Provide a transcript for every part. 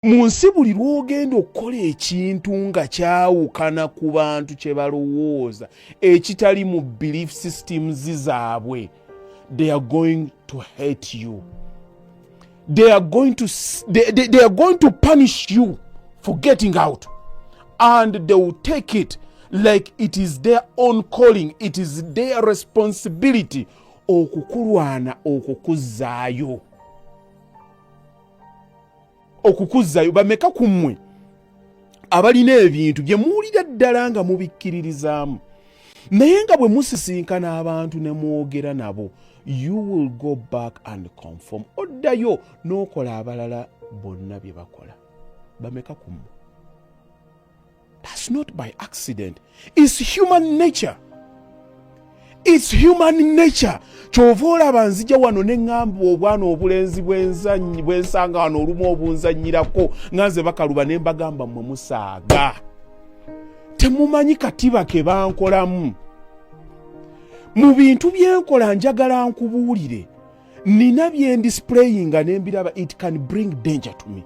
Mu nsi buli lw'ogenda okukola ekintu nga kyawukana ku bantu kye balowooza, ekitali mu belief systems zaabwe, they are going to hate you, they are going to punish you for getting out, and they will take it like it is their own calling, it is their responsibility okukulwana, okukuzzaayo, okukuzzayo. Bameka ku mmwe abalina ebintu bye muwulira ddala nga mubikkiririzaamu, naye nga bwe musisinkana abantu ne mwogera nabo, you will go back and conform, oddayo n'okola abalala bonna bye bakola? Bameka ku mmwe? That's not by accident, it's human nature, it's human nature. Kyova olaba nzija wano ne ŋŋamba obwana obulenzi bwensanga wano olumu obunzannyirako nga nze bakaluba, ne mbagamba, "Mmwe musaaga, temumanyi katiba ke bankolamu mu bintu byenkola." Njagala nkubuulire, nina byendisplayinga nembiraba, it can bring danger to me.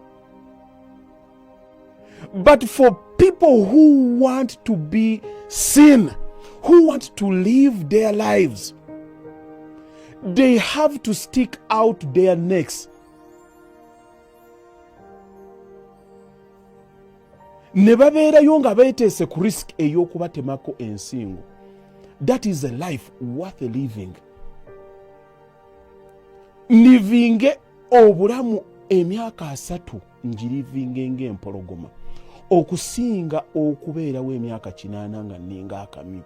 But for people who want to be seen, who want to live their lives, they have to stick out their necks ne babeerayo nga beeteese ku risk ey'okubatemako ensingo. That is a life worth living. Livinge obulamu emyaka 30, ngirivinge ng'empologoma, okusinga okubeerawo emyaka 80 nga nninga akamyu.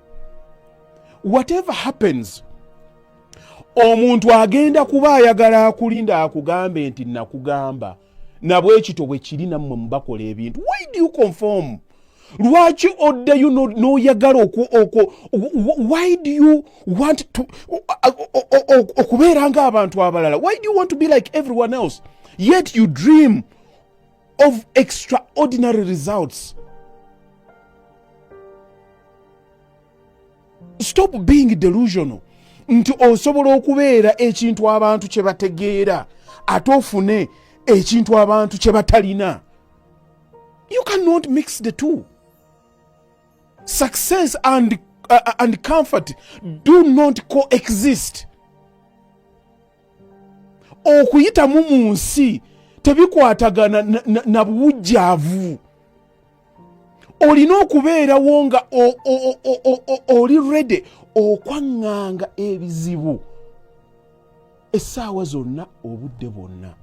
Whatever happens, omuntu agenda kuba ayagala akulinda akugambe nti nakugamba. Nabwekito bwe kiri nammwe mubakola ebintu. Why do you conform? Lwaki oddayo n'oyagala? Why do you want to okubeera ng'abantu abalala? Why do you want to be like everyone else, yet you dream of extraordinary results? Stop being delusional nti osobola okubeera ekintu abantu kye bategeera ate ofune ekintu abantu kye batalina. You cannot mix the two. Success and comfort do not coexist. Okuyitamu mu nsi tebikwatagana na buwujjaavu. Olina okubeerawo nga oli ready okwaŋŋanga ebizibu essaawa zonna, obudde bwonna.